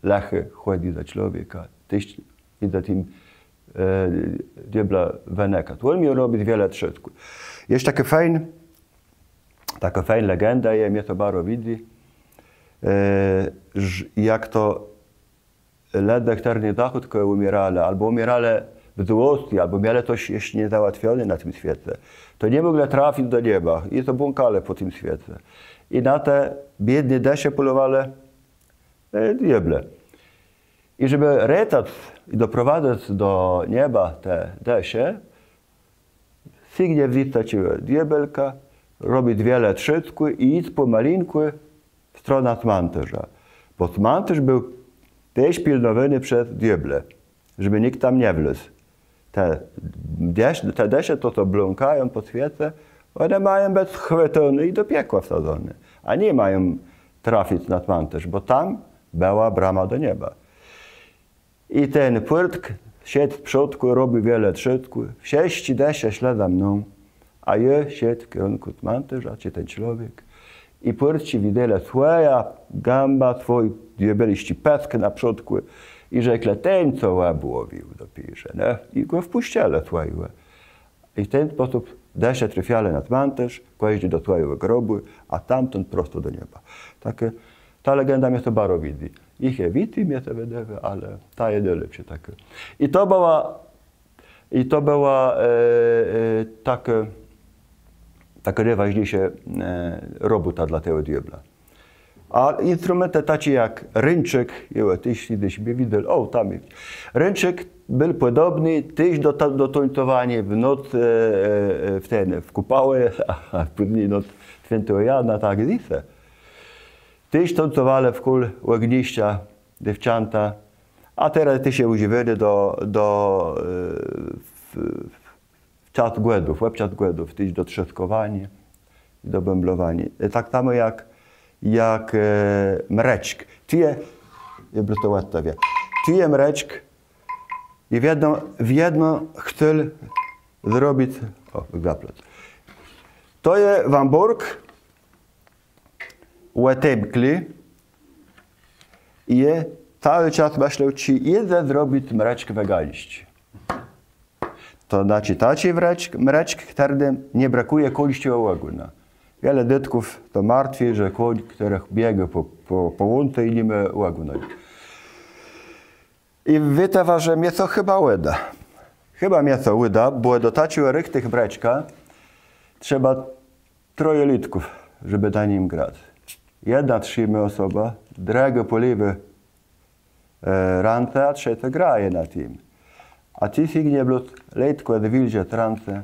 lëchi chòdzy za człowieka, téż i za tim, e, diôblã wënëkac. Òn miôł robic wiele trzôdkù. Jesz takô fejn, takô fejn legenda je, mie to baro widzy, e, ż-, jak to lëdze, chtërny za chùtkò ùmiérelë, abò ùmiérelë w złoscë, abò mielë cos jesz niezałatwioné na tim swiece, to nie mòglë trafic do nieba i to błąkelë pò tim swiece. I na te biédné dësze pòlowelë, e, diôblë. I żebë retac i doprowadzëc do nieba te dësze, sygnie wzyc taczégò diôbelka, robic wiele trzôdkù i jic pòmalinkù w stronã smãtôrza. Bò smãtôrz béł téż pilnowóny przez diôblë, żebë nicht tam nie wlôzł. Te dësz-, te dësze, to, co błąkają pò swiece, òne mają bëc chwëtóné i do piekła wsadzoné, a ni mają trafic na smãtôrz, bò tam bëła brama do nieba. I ten pùrtk szedł w przódkù, robił wiele trzôdkù, wszëtczé dësze szłë za mną, a jô szedł w czerënkù smãtôrza, czë ten człowiek. I pùrtczi widzelë swòjã gãbã, swój diôbelsczi pësk na przódkù i rzeklë: „Ten, co òbłowił dopiérze”, nié? I gò wpùscëlë swòjégò. I w ten spòsób dësze trafiałë na smãtôrz, kòżdi do swòjégò grobù, a stamtąd prosto do nieba. Taczé, Ta legenda mie sã baro widzy. Jich je wicy, mie sã wëdôwô, ale ta je nôlepszô takô. I to bëła, i to bëła e, e, takô, takô nôwôżniészô e, robòta dlô tegò diôbła. A instrumentë taczé jak rãczk, jô téż czedës bë widzôł, ò, tam je. Rãczk béł pòdobny téż do, ta- do tańcowaniô w noc e, e, e, w ten, w kùpałë, a pózni noc swiãtégò Jana, tak dzysô. Téż tańcowałë wkół ògniszcza dzéwczãta, a terô téż je ùżiwóné do, do e, w, w czas Gòdów, òb czas Gòdów, téż do trzôskòwaniô, do bãblowaniô. E, tak samò jak, jak e, mrëczk. Tu je, jô blós to òdstawiã. Tu je mrëczk i wiedno, wiedno chcã zrobic, ò, zaplot. To je wãbórk, òtemkłi i jô całi czas mëslôł, czë jidze zrobic mrëczk wegańsczi. To znaczi taczi mrëczk, mrëczk, chtërny nie brëkùje kóńsczégò ògòna. Wiele dzecków to martwi, że kóń, chtëren biegô pò, pò, pò łące i ni mô ògòna. I wiéta wa, że mie sã chëba ùdô. Chëba mie sã ùdô, bò do taczégò richtich mrëczka trzeba troje lëdków, żebë na nim grac. Jedna trzimie òsoba, drëgô pòlewô e, rãce, a trzecô graje na tim. A ti sygnie blós letkò zwilżëc rãce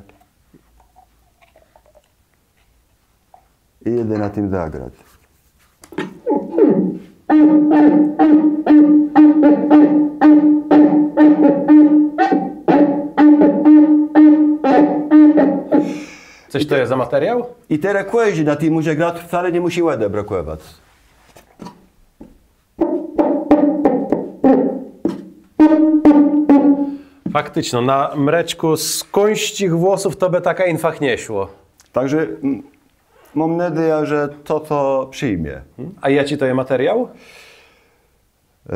i jidze na tim zagrac. Cos to je za materiôł? I terô kòżdi na tim mòże grac, wcale nie mùszi ùdë brëkòwac. Fakticzno, na mrëczkù z kóńsczich włosów to bë tak einfach nie szło. Tak że mm, móm nôdzejã, że to, to sã przëjmie. A jaczi to je materiôł? E,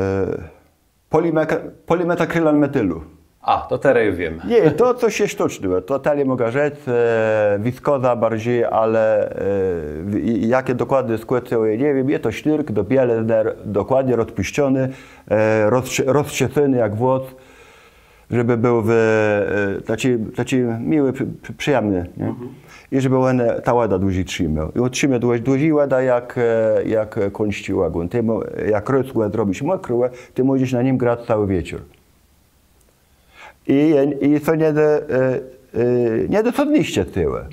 polimeka- polimetakrilan metilu. A, to terô ju wiém. Nié, to cos je sztëcznégò. To tëli mògã rzec, e, wiskòza barżi, ale e, w- i- jaczi dokładno skłôd, to jô nie wiém. Je to sznurk do bielëznë, dokładno rozpùszczony, e, rozcz- rozczesóny jak włos, żebë béł w, e, taczi, taczi miłi, przë- przë- przëjemny, nié? I żebë òn tã wòdã dłëżi trzimôł. I òn trzimie dłëżi wòdã jak, e, jak kóńsczi ògón. Tej mò- jak rôz gò zrobisz mòkrégò, tej mòżesz na nim grac całi wieczór. I, i to nie dô, e, e, nie dô sã zniszczëc tëli.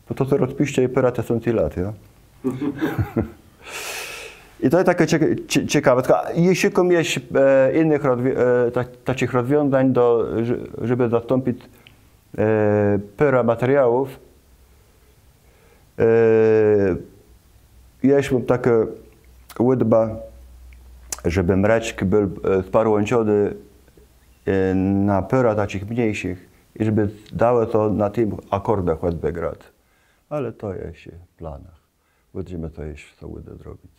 Bò to sã rozpùszczô i pôrã tësący lat, jo? I to je takô cie- cie- cekawòstka. I szukóm jesz e, jinëch rozwi- e, ta- taczich rozwiązań, do, że- żebë zastąpic e, pôrã materiałów. E, jesz móm taką ùdbã, żebë mrëczk béł e, sparłãczony e, na pôrã taczich mniészich i żebë dało sã na tim akòrdach chòcbë grac. Ale to jesz w planach. Bãdzemë to jesz so ùdô zrobic.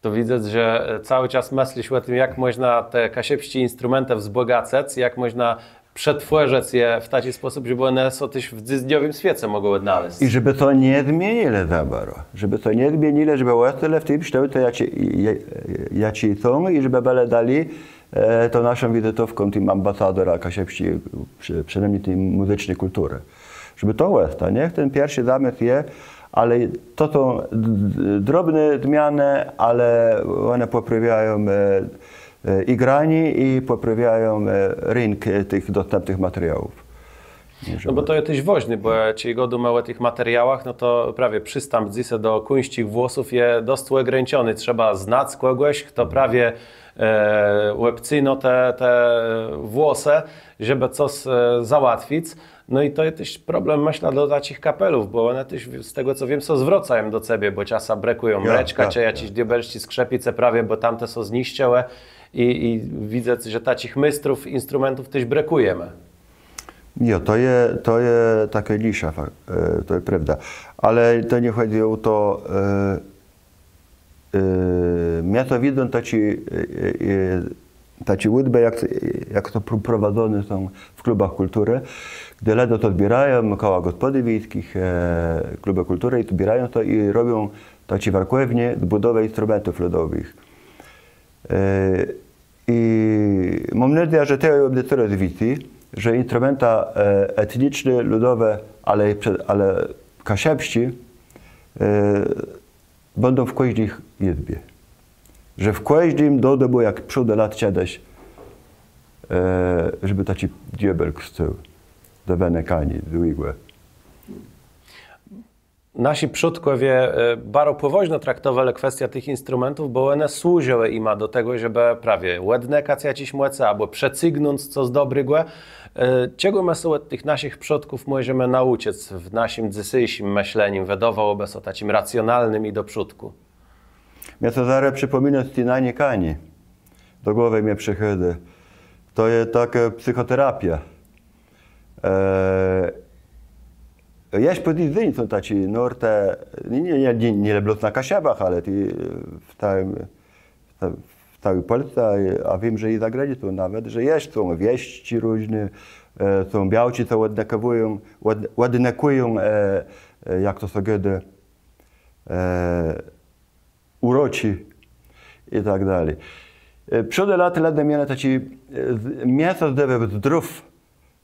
To widzec, że e, całi czas mëslisz ò tim, jak mòżna te kaszëbsczé instrumentë wzbògacëc, jak mòżna przetwòrzëc je w taczi spòsób, żebë òne sã téż w dzysdniowim swiece mògłë òdnalezc. I żebë to nie zmienilë za baro. Żebë to nie zmienilë, żebë òstelë w tim sztôłce, jaczi, je- jaczi są, i żebë bëlë dali e, tą naszą wizytówką, tim ambasadorã kaszëbsczi, przë- przënômni ti mùzyczny kùlturë. Żebë to òsta, nié? Ten pierszi zamësł je, ale to są d- d- drobné zmianë, ale òne pòprawiają e, e, i granié, i pòprawiają e, rënk e, tëch dostãpnëch materiałów. No bò to je téż wôżné, bò czej gôdómë ò tëch materiałach, no to prawie przistãp dzysô do kóńsczich włosów je dosc ògrańczony. Trzeba znac kògòs, chto prawie e, òbcynô te, te włosë, żebë cos e, załatwic. No i to je téż problem, mëszlã, dlô taczich kapelów, bò òne téż, z tegò co wiém, sã zwrôcają do cebie, bò czasã brëkùją mrëczka, czë jaczis diôbelsczi skrzëpice prawie, bò tamte sã zniszczëłë. I, i widzã, że taczich méstrów instrumentów téż brëkùjemë. Jo, to je, to je takô nisza, fa- e, to je prôwda. Ale to nie chòdzy ò to, e, e, mie to widzą taczé, e, e, taczé ùdbë, jak, jak to pró- prowadzoné są w klubach kùlturë, gdze lëdze to zbiérają, kòła gòspòdów wiejsczich, e, klubë kùlturë i zbiérają to i robią Taczé warkòwnie z bùdowë instrumentów lëdowëch. E, i móm nôdzejã, że tegò bãdze corôz wicy, że instrumenta, e, etniczné, lëdowé, ale, prze-, ale kaszëbsczé, e, bãdą w kòżdi jizbie. Że w kòżdim dodomù, jak przódë lat czedës, e, żebë taczi diôbéł stôł do wënëkaniô, do jegò. Naszi przódkòwie, e, baro pòwôżno traktowelë kwestiã tëch instrumentów, bò òne służëłë jima do tegò, żebë prawie òdnëkac jaczés mòce abò przecygnąc cos dobrégò. E, czegò më sã òd tëch naszich przódków mòżemë naùczëc w naszim dzysészim mëslenim, wëdôwałobë sã taczim racjonalnym i do przódkù? Mie to zarô przëpòminô scyganié kani. Do głowë mie przëchôdô. To je takô psychòterapiô. E, jesz pò dzys dzéń są taczé nórtë, nié, nié, nié, nié le blós na Kaszëbach, ale téż w całim, w ca-, w całi Pòlsce, a, a wiém, że i za granicą nawet, że jesz są wieszczë różné, e, są białczi, co òdnëkùją, òd-, òdnëkùją, e, e, jak to sã gôdô, e, ùroczi i tak dali. E, przódë lat lëdze mielë taczi, e, z-, miãso zdrowé, zdrów,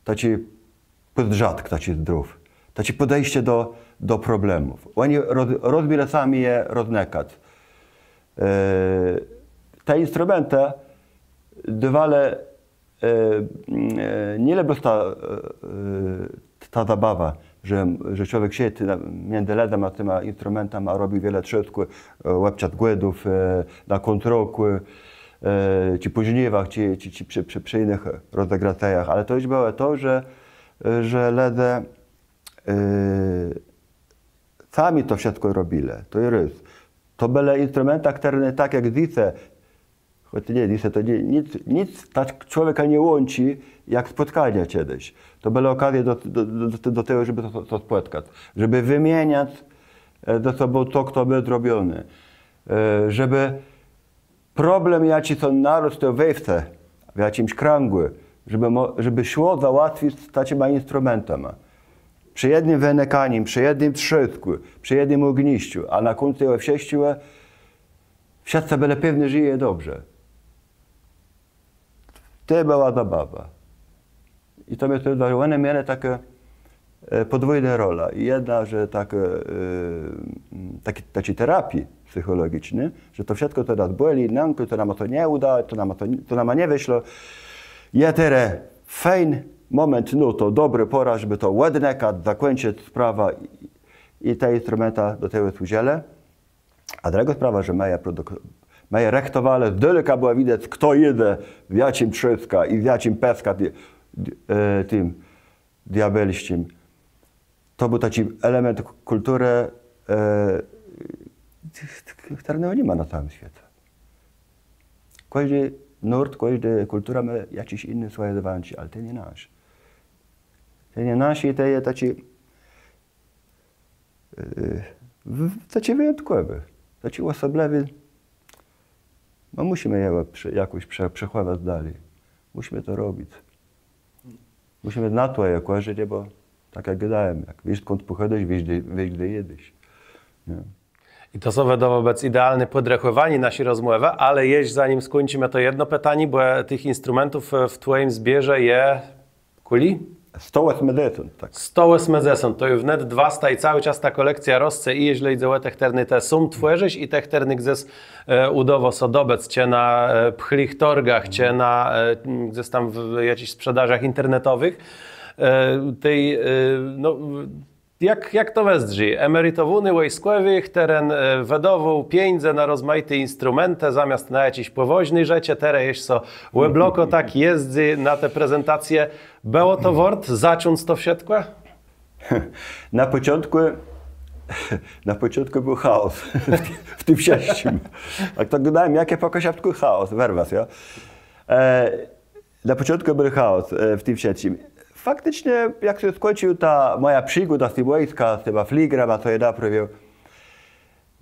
taczi pòzdrzatk, taczi zdrów, taczé pòdejscé do, do problemów. Òni roz-, rozmielë sami je roznëkac. E, te instrumentë dôwałë, e, mm, e, nié le blós ta, e, e, ta zabawa, że, że człowiek sôdł na, midzë lëdzama a tima instrumentama, a robił wiele trzôskù, e, òbczas Gòdów, e, na Kątrokù, e, czë pò żniwach, czë, czë, czë przë, przë, przë jinëch rozegracjach, ale to ju bëło to, że, że lëdze, e, sami to wszëtkò robilë, to je rôz. To bëłë instrumentë, chtërne tak jak dzysô, chòc nié, dzysô to nié, nick, nick tak człowieka nie łączi, jak spòtkania czedës. To bëłë òkazje do, do, do, do, do tegò, żebë to, to spòtkac, żebë wëmieniac, e, ze sobą to, co bëło zrobioné, e, żebë problem, jaczi so narosł we wsë, w jaczims krãgù, żebë mo-, żebë szło załatwic z taczima instrumentama. Przë jednym wënëkanim, przë jednym trzôskù, przë jednym ògniszczu, a na kùńcu we wszëtczim, wszëtcë bëlë pewny, że je dobrze. To bëła zabawa. I to mie sã zdôwô, że òne miałë taką, e, pòdwójną rolã. I jedna, że tak, e, e, taczi, taczi terapii psychòlogiczny, że to wszëtkò, co nas bòli, nãkô, co nama sã nie ùdało, co nama sã, co nama nie wëszło, je terô fejn mòment, no to dobrô pòra, żebë to òdnëkac, zakùńczëc sprawã i, i te instrumentë do tegò służëłë. A drëgô sprawa, że më je produk-, më je rëchtowelë, z daleka bëło widzec, chto jidze, w jaczim trzôskù i w jaczim pëskù ti-, di-, e, tim diabelsczim. To béł taczi element k-, kùlturë, e, chtërnégò ni ma na całim swiece. Kòżdi nóród, kòżdô kùltura mô jaczis jiny swòje zwãczi, ale ten je nasz. Ten je nasz i ten je taczi e, w-, taczi wëjątkòwi, taczi òsoblëwi. No, mùszimë jegò prze-, jakòs prze-, przechòwac dali. Mùszimë to robic. Mùszimë znôc twòje kòrzenie, bò tak jak gôdôł jem, jak wiész, skąd pòchòdzysz, wiész, dze, wiész, dze jidzesz. Nié? I to sã wëdôwô bëc idealné pòdrechòwanié naszi rozmòwë, ale jesz zanim skùńczimë, to jedno pitanié, bò tëch instrumentów, e, w twòjim zbiorze je kùli? Sto òsmëdzesąt, tak. Sto òsmëdzesąt, to ju wnet dwasta i całi czas ta kòlekcjô rosce i jeżlë jidze ò te, chtërne të sóm twòrzisz i te, chtërne gdzes, e, ùdôwô sã dobëc, czë na, e, pchlich tôrgach, czë na, e, gdzes tam w, w jaczichs sprzedażach internetowëch. E, tej, e, no, jak, jak to wëzdrzi? Emeritowóny wòjskòwi, chtëren, e, wëdôwôł pieniãdze na rozmajité instrumentë, zamiast na jaczés pòwôżné rzeczë, terô jesz sã òblôkô tak, jezdzy na te prezentacje. Bëło to wôrt zacząc to wszëtkò? Na pòczątkù, na pòczątkù béł chaòs w tim, w tim wszëtczim. Tak to gôdôł jem, jak jô pò kaszëbskù chaòs, wërwas, jo? E, na pòczątkù béł chaòs, e, w tim wszëtczim. Fakticzno, jak sã skùńczëła ta mòja przigòda z tim wòjskã, z tima fligrama, co jô naprawił,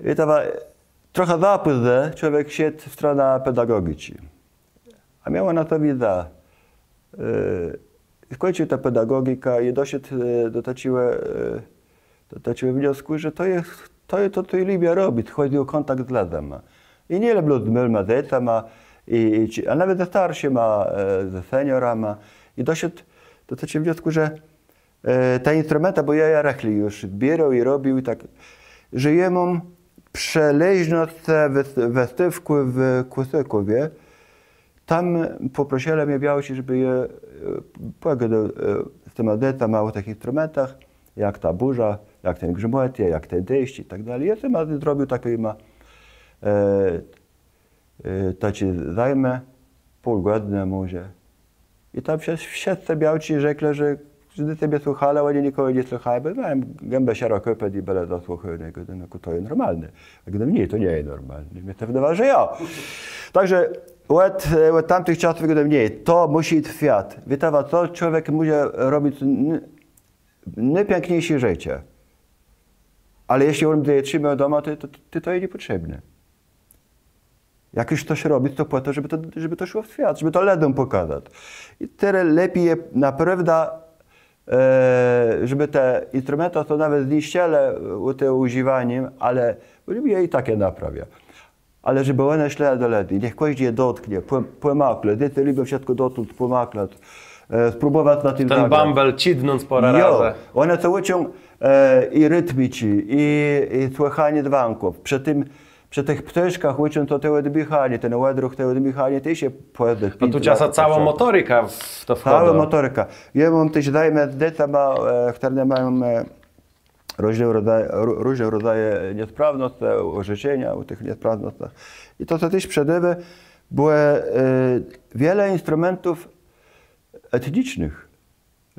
i to wa-, trochã za pózno człowiek szedł w stronã pedagògiczi. A miôł na to wiédzã. E, skùńcził tã pedagògikã i doszedł, e, do taczégò, e, do taczégò wniosku, że to je, to, to, to jô lubiã robic, chòdzy ò kòntakt z lëdzama. I nié le blós z môłima dzecama, i, i, czë- a nawet ze starszima, e, ze seniorama. I doszedł do taczégò wniosku, że, e, te instrumenta, bò jô, jô rëchli ju zbiérôł i robił i tak, że jô móm przëleżnosc, e, wës-, wëstôwkù w Kòsôkòwie. Tam pòprosëlë mie białczi, żebë jô, e, pògôdôł, e, z tima dzecama ò tëch instrumentach, jak ta bùrza, jak ten grzmòt je, jak ten deszcz i tak dali. Jô z nima zrobił taczé, ma, e, e, taczé zajmë, pół gòdzënë mòże. I tam wszë-, wszëtczé białczi rzeklë, że, że gdë te mie słëchalë, òni nikògò nie słëchalë, bò mają gãbã szeroką, pewno bëlë zasłëchóny, gôdóm, no, to je normalné. A gôdóm, nié, to nie je normalné. Mie to wëdôwało, że jo. Tak że òd, òd tamtëch czasów gôdóm, nié, to mùszi jic w swiat. Wiéta wa co, człowiek mòże robic n-, nôpiãkniészé rzeczë. Ale jeżlë òn bãdze je trzimôł doma, to, to, to, to je niepòtrzébné. Jak ju cos robic, to pò to, żebë to, żebë to szło w swiat, żebë to lëdzóm pòkazac. I terô lepi je naprôwdã, e, żebë te instrumenta, co nawet zniszczëlë, e, ù tim ùżiwanim, ale, bò jô je i tak naprawiã. Ale żebë òne szłë do lëdzy, niech kòżdi je dotknie, pò-, pòmaklô, dzecë lubią wszëtkò dotknąc, pòmaklac, e, spróbòwac na tim Ten zagrac. Bãbel cëgnąc pôrã Jo, razy. Òne to ùczą, e, i ritmiczi, i, i słëchanié zwãków. Przë tim, przë tëch ptôszkach ùczą to te òddëchanié, ten òdruch, te òddëchanié téż je pòdobné. No tu czasã całô mòtorika w to wchôdô. Całô mòtorika. Jô móm téż zajmë z dzecama, e, chtërne mają, e, różné rodzaje, ró-, różné rodzaje niesprawnoscë, òrzeczenia ò tëch niesprawnoscach. I to, co téż przëdôwô, bò, e, wiele instrumentów etnicznëch,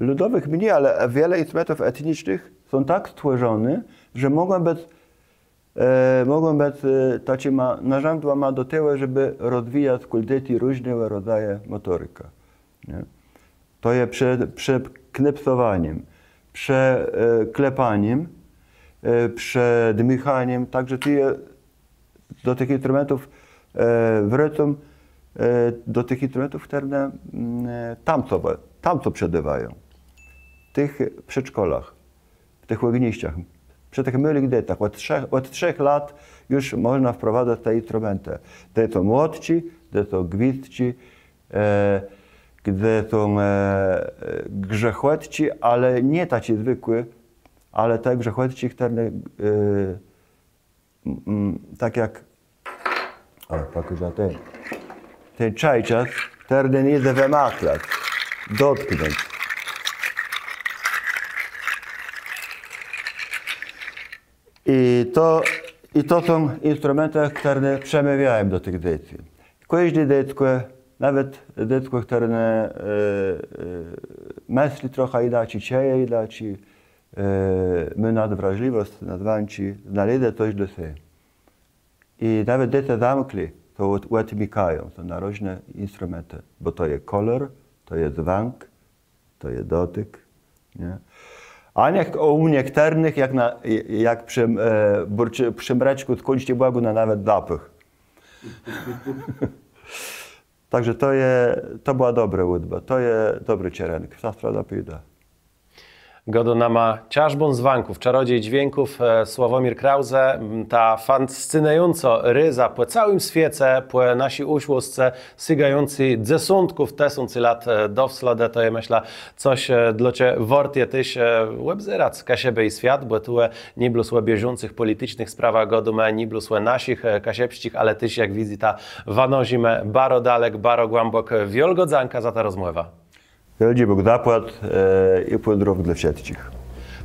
lëdowëch mni, ale wiele instrumentów etnicznëch są tak stwòrzoné, że mògą bëc, e, mògą bëc, e, taczima nôrzãdzama do tegò, żebë rozwijac kòl dzecy różné rodzaje mòtorika. Nié? To je przë, przë knipsowanim, przë, e, klepanim, e, przë dmichanim, tak że tu je do tëch instrumentów, e, wrôcóm, e, do tëch instrumentów, chtërne, mm, e, tam co, tam co przëdôwają. W tëch przedszkòlach. W tëch ògniszczach, przë tëch môłëch dzecach, òd trzech, òd trzech lat ju mòżna wprowadzac te instrumentë. Te są młotczi, te są gwizdczi, e, te są, e, e, grzechòtczi, ale nié taczé zwëkłé, ale te grzechòtczi, chtërne, e, Mm, mm, tak jak, ò, pòkôżã ten, ten czajczas, chtëren jidze wëmaklac, dotknąc. I to, i to są instrumentë, chtërne przemawiają do tëch dzecy. Kòżdé dzeckò, nawet dzeckò, chtërne, e, e, mësli trochã jinaczi, czëje jinaczi, e, mô nadwrażlëwòsc na zwãczi, znalédze cos dlô se. I nawet dzecë zamkłé, to òd-, òdmikają, to na różné instrumentë, bò to je kòlór, to je zwãk, to je dotyk, nié? A niech, ù niechtërnëch, jak na, jak przë, e, burczi-, przë mrëczkù skùńczi bògù na nawet zapôch. Tak że to je, to bëła dobrô ùdba, to je dobri czerënk, w tã stronã pùdã. Gôdôł nama czarzbón zwãków, czarodziej dźwięków, e, Sławomir Krause. M, ta fascynëjącô réza pò całim swiece, pò naszi ùszłoscë, sygający dzesątków tësący lat, e, do slôdë, to je, mëszlã, cos, e, dlô cze wôrt je téż, e, òbzerac Kaszëbë i swiat, bò tu, e, nié blós ò bieżącëch pòliticznëch sprawach gôdómë, nié blós ò naszich, e, kaszëbsczich, ale téż, jak widzyta, wanożimë baro dalek, baro głãbòk. Wiôlgô dzãka za tã rozmòwã. Wiôldżi Bóg zapłac, e, i pòzdrów dlô wszëtczich.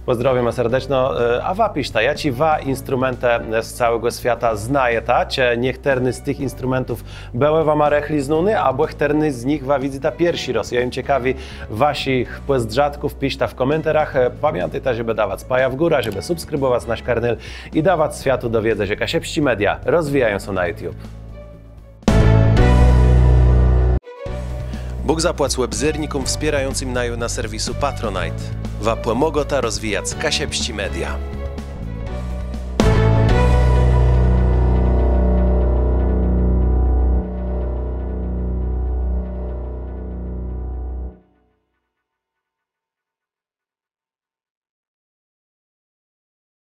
Pòzdrôwiómë serdeczno, e, a wa piszta, jaczé wa instrumentë z całégò swiata znajeta, czë niechtërne z tëch instrumentów bëłë wama rëchli znóné, abò chtërne z nich wa widzyta pierszi rôz. Jô jem cekawi waszich pòzdrzatków, piszta w kòmentarach. E, pamiãtôjta, żebë dawac paja w górã, żebë subskribòwac nasz kanal i dawac swiatu do wiédzë, że Kaszëbsczé Media rozwijają sã na YouTube. Bóg zapłac òbzérnikóm wspiérającym naju na serwisu Patronite. Wa pòmôgôta rozwijac Kaszëbsczé Media.